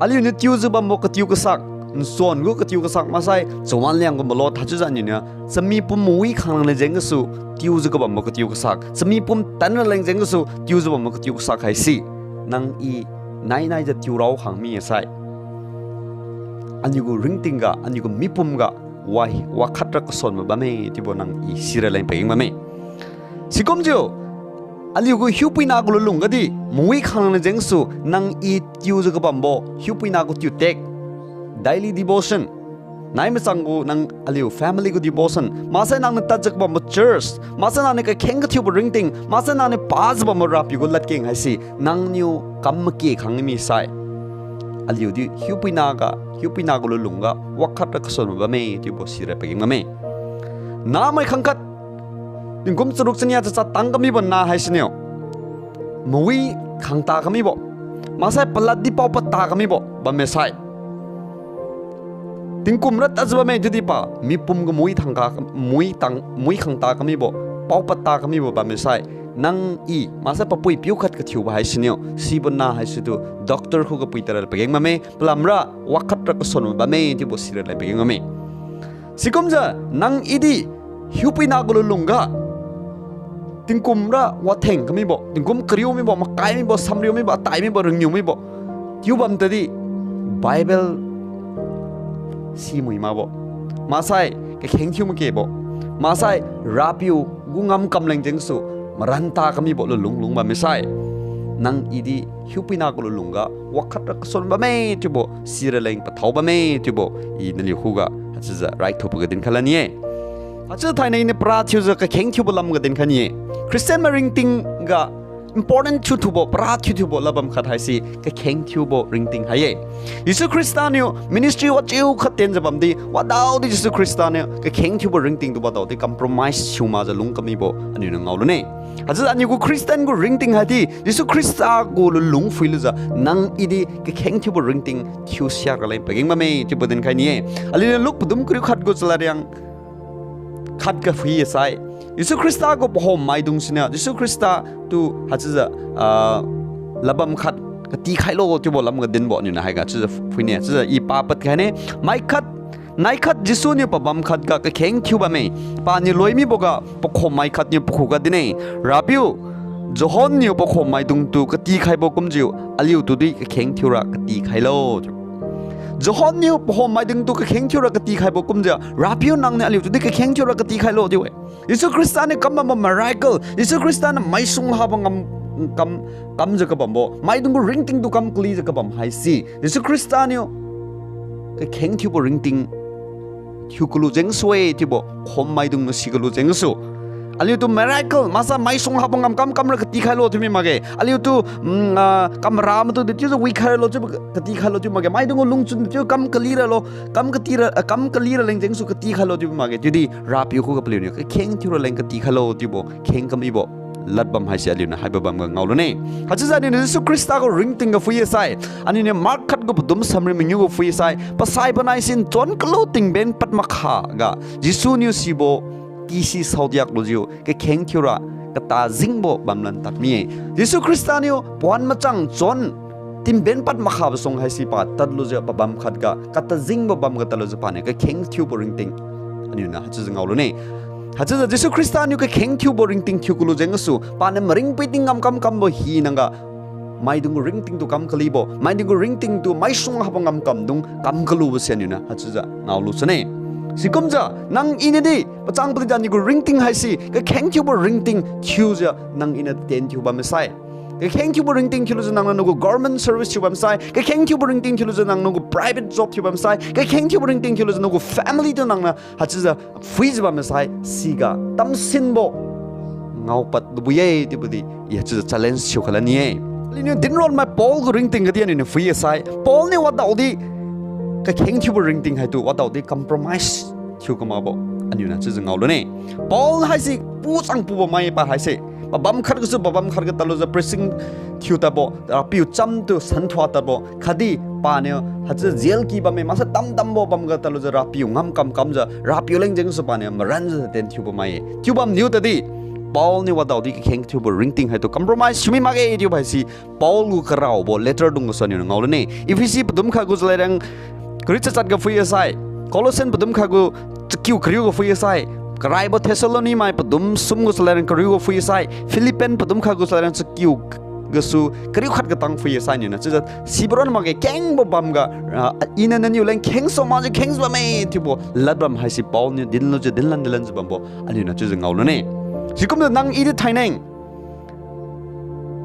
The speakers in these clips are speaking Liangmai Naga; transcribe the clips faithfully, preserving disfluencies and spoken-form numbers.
Aliuniu tiujiu bambo katiu kasak, nsuan gu katiu kasak maksai, chawan liang gu malot haichiujiu aliuniu chami pum mawi khang langne jeng gasu, tiujiu kabambo katiu kasak, chami pum tan raleng jeng gasu, tiujiu bambo katiu kasak haise, nang i nai naijiu tiu rao khang mi sai, aliu gu ringting ga, aliu gu mipum ga, wa, wakhat ra kasonbo bamme chiubo nang i sira leng pageng bamme. Sikumjiu, aliu gu hiupuina gu lulung gadi, mawi khang langne jeng gasu, nang i tiujiu kabambo hiupuina gu tiutek, daily devotion, nai machang gu nang aliu family gu devotion, maksai nangniu tadjiu kabambo church, maksai nangniu kakheng kathiubo ringting, maksai nangniu pajiu bambo Rapiu gu ladkeng haise, nangniu kam make khang mi sai, aliudi hiupuina ga, hiupuina gu lulung ga wakhat ra kasonbo bamme chiubo sira pageng bamme. Namai khangkhat, tingkum charuk chania chacha tang kamibo na haisiniu, mawi khangta kamibo, maksai palad di paopad ta kamibo bamme sai, tingkum ra tadjiu bamme chiudi pa mipum gu mawi thangka, mawi tang, mawi khangta kamibo, paopad ta kamibo bamme sai, nang i maksai papui piu khat kathiubo haisiniu, sibo na haisitu doctor khuga pui tadra pageng bamme, palamra wakhat ra kasonbo bamme chiubo sira leng pageng bamme. Sikumjiu nang i di hiupuina gu lulung ga, tingkum ra watheng kamibo, tingkum kariu mibo, makai mibo, samriu mibo, atai mibo, ringniu mibo, tiu bam tadi Bible simui makbo, maksai kakheng thiu makebo, maksai Rapiu gu ngamkam leng jengsu maranta kamibo lulung lung bamme sai, nang i di hiupuina gu lulung ga wakhat ra kason bamme chiubo sira leng pathao bamme chiubo i naliu khuga haichiujiu raithubo ga dinkhai lani-e. Haichiujiu thainai iniu para thiujiu kakheng thiubo lam ga dinkhai ni-e. Christian mai ringting ga important thiu thiubo, para thiu thiubo ladbam khat haise kakheng thiubo ringting hai-e. Jesu Khrista niu ministry wachiu khat tenjiu bamdi, wadaodi Jesu Khrista niu kakheng thiubo ringting tu wadaodi compromise thiu makjiu lung kamibo aniu niu ngao lune. Haichiujiu aniu gu Christian gu ringting haidi Jesu Khrista gu lulung phuilujiu nang i di kakheng thiubo ringting thiu siak raleng pageng bamme chiubo dinkhai ni-e. Aliuniu Luke padum kariu khat gu chalariang khat ga phui-e sai, Jesu Khrista gu pakhommaidung siniu Jesu Khrista tu haichiujiu, ah, ladbam khat katikhailo chiubo lam ga dinbo aniu niu haiga chiujiu phuine, chiujiu i papad khai ne. Mai khat, nai khat Jesu niu pabam khat ga kakheng thiu bamme. Paniu loi miboga pakhommai khat niu pakhuga dinne, Rapiu, John niu pakhommaidung tu katikhaibo kumjiu aliu tudi kakheng thiura katikhailo. John niu pakhommaidung tu kakheng thiura katikhaibo kumjiu, Rapiu nangniu aliu tudi kakheng thiura katikhailo chiu-e. Jesu Khrista niu kam bambo miracle, Jesu Khrista niu maisung habo ngam kam, kamjiu kabambo, maidung gu ringting tu kam kalijiu kabam haise Jesu Khrista niu kakheng thiubo ringting thiu kalu jengsu-e chiubo, khommaidung niu si kalu jengsu. Aliutu miracle, maksai maisung habo ngam kam kamra katikhailo chiu mi makge. Aliutu, mm, ah, kamra matu dechiujiu wikhailo chiubo katikhailo chiu makge. Maidung gu lungchun dechiu kam kali ralo, kam kati ra, ah, kam kali raleng jengsu katikhailo chiubo makge. Chiudi Rapiu khuga paliuniu kakheng thiu raleng katikhailo chiubo kheng kamibo ladbam haise aliuniu haibo bamga ngao lune. Haichiujiu aniuniu Jesu Khrista gu ringting ga phui-e sai, aniuniu Mark khat gu padum samri mangiu gu phui-e sai, pasai panaisi nchon kalu tingben pad makha ga Jesu niu sibo kisi saodiak lujiu kakheng thiura katazingbo bamlan tad mi-e. Jesu Khrista niu pawan machang chon tingben pad makhabo sung haisi pa tadlujiu pabam khat ga katazingbo bamga tadlujiu paniu kakheng thiubo ringting aniuniu haichiujiu ngao lune. Haichiujiu Jesu Khrista niu kakheng thiubo ringting thiu kalu jengsu paniu maringpui tingngam kam kambo hinaga maidung gu ringting tu kam kalibo, maidung gu ringting tu maisung habo ngam kamdung kam kalubo se aniuniu haichiujiu ngao lu sune. Sikumjiu nang i niu di pachang palijiu aniu gu ringting haise kakheng thiubo ringting thiujiu nang i niu tenthiu bamsai, kakheng thiubo ringting thiulujiu nangniu nagu government service thiu bamsai, kakheng thiubo ringting thiulujiu nangniu nagu private job thiu bamsai, kakheng thiubo ringting thiulujiu nagu family tu nangniu haichiujiu phuijiu bamsai siga tamsinbo ngaopad lubo-e chiubo di i haichiujiu challenge thiu khalan ni-e. Aliuniu dinronmai Paul gu ringting gadi aniuniu phui-e sai, Paul niu wadaodi kakheng thiubo ringting haitu wadaodi compromise thiu kamakbo aniuniu haichiujiu ngao lune. Paul haise puchang pubo mai pa haise, pabam khat gasu pabam khat ga tadlujiu preaching thiu tadbo, Rapiu chamtu santhua tadbo khatdi paniu haichiujiu jail ki bamme maksai damdambo bamga tadlujiu Rapiu ngam kam kamjiu Rapiu leng jengsu paniu maranjiu tenthiubo mai-e. Chiubam niu tadi Paul niu wadaodi kakheng thiubo ringting haitu compromise thiumi makge chiubo haise Paul gu karaobo letter dung gasu aniu ngao lune. Ephesi padum khat gu chalaireng kariu chatchat ga phui-e sai, Colossian padum khat gu chakiu kariu ga phui-e sai, karaibo Thessaloni mai padum sum gu chalaireng kariu ga phui-e sai, Philippian padum khat gu chalaireng chakiu gasu kariu khat katang phui-e sai aniu na chiujiu sibo ron makge kengbo bamga, ah, iniu naniu leng khengsa makjiu khengjiu bamme chiubo lad bam haise Paul niu dinlujiu dinlan dinlanjiu bambo aniu na chiujiu ngao lune. Sikumjiu nang i di thaineng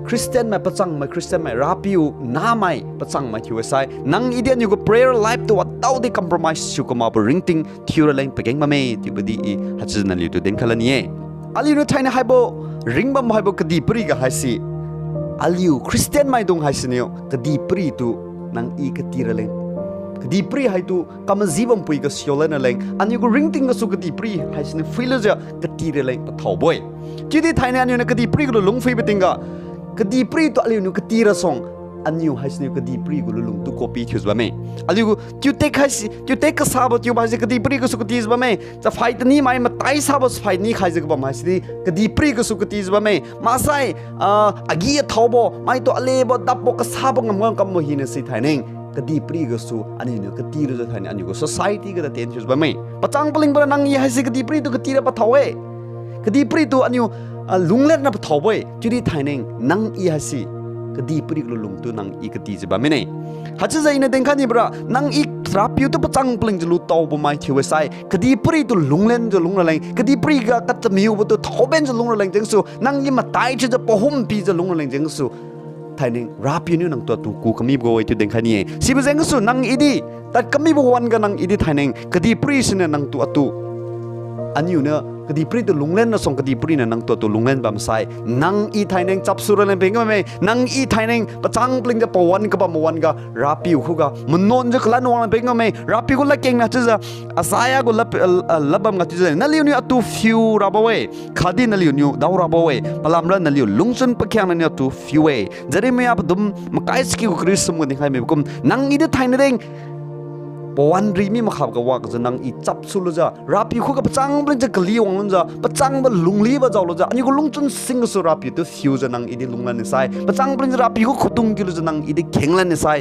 Christian mai pachang mai, Christian mai, Rapiu namai pachang mai thiu-e sai, nang i di aniu gu prayer life tu wadaodi compromise thiu kumabo ringting thiu raleng pageng bamme chiubo di i haichiujiu naliutu dinkhai lani-e. Aliuniu thainai haibo ringbam haibo kadihpiri ga haise, aliu Christian maidung haisiniu kadihpiri tu nang i kati raleng, kadihpiri haitu kamaji bampui ga siu lan raleng, aniu gu ringting gasu kadihpiri haisiniu phuilujiu kati raleng pathaobo-e. Chiudi thainai aniu niu kadihpiri gu lulung phuibo tingga, kadihpiri tu aliuniu kati rasuang, aniu haisiniu kadihpiri gu lulung tu copy thiujiu bamme. Aliu gu tiutek haise, tiutek kasabo tiubo haise kadihpiri gasu katijiu bamme. Chaphai tani mai matai sabo chaphai ni khaijiu kabam haisidi kadihpiri gasu katijiu bamme. Maksai, ah, agi athaobo, maitu alebo dapbo kasabo ngamngam kambo hina si thaineng kadihpiri gasu aniu niu katilujiu thainai aniu gu society ga tatien thiujiu bamme. Pachang palingbo ra nang i haise kadihpiri tu katira pathao-e. Kadihpiri tu aniu, ah, lunglen ra pathaobo-e. Chiudi thaineng nang i haise kadihpiri gu lulung tu nang i katijiu bam mine. Haichiujiu iniu dinkhai nibo ra nang i Rapiu tu pachang palingjiu lutaobo mai thiu-e sai, kadihpiri tu lunglenjiu lung raleng, kadihpiri ga katamiubo tu thaobenjiu lung raleng jengsu, nang i matai thiujiu pahum pijiu lung raleng jengsu, thaineng Rapiu niu nangtu atu ku kamibo-e chiu dinkhai ni-e. Sibo jengsu nang i di tad kamibo wan ga nang i di thaineng kadihpiri siniu nangtu atu, aniu niu kadihpiri tu lunglen rasuang kadihpiri niu nangtu atu lunglen bam sai, nang i thaineng chapsu raleng peng bamme, nang i thaineng pachang palingjiu pawan kabam wan ga Rapiu khuga manuanjiu kalan wang raleng peng bamme. Rapiu gu ladkeng na chiujiu, Isaiah gu lad, ah, ah, ladbam ga chiujiu, naliuniu atu phiu rabo-e, khatdi naliuniu daorabo-e, palamra naliu lungchun pakhiangna niu atu phiu-e. Jeremiah padum makai chakiu gu kariu sum ga dinkhai mibo kum, nang i di thainai deng pawan ri mi makha ga wajiu nang i chapsu lujiu, Rapiu khuga pachang palingjiu kali wang lujiu, pachangbo lunglibo jaolujiu, aniu gu lungchun sing gasu Rapiu tu phiujiu nang i di lunglan ni sai, pachang palingjiu Rapiu gu khudung kilujiu nang i di khenglan ni sai,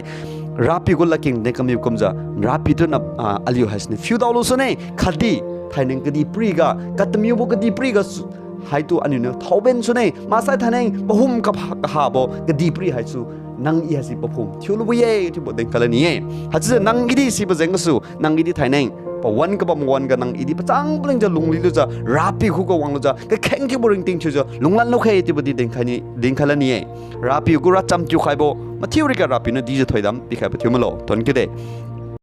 Rapiu gu ladkeng de kami kumjiu, Rapiu tu na, ah, aliu haisiniu phiu daolu sune, khatdi thaineng kadihpiri ga, katamiubo kadihpiri gasu, haitu aniu niu thaoben sune, maksai thaineng pahum kap-, kahabo kadihpiri haisu, nang i haise paphum thiulubo-e chiubo dinkhai lani-e. Haichiujiu nang i di sibo jeng gasu, nang i di thaineng pawan kabam wan ga nang i di pachang palingjiu lungli lujiu, Rapiu khuga wang lujiu, kakheng kiubo ringting thiujiu lunglan lukhe chiubo di dinkhai ni, dinkhai lani-e. Rapiu gu racham thiukhaibo mathiu riga Rapiu niu dijiu thoidam pikhaibo thiu malo. Thon kide.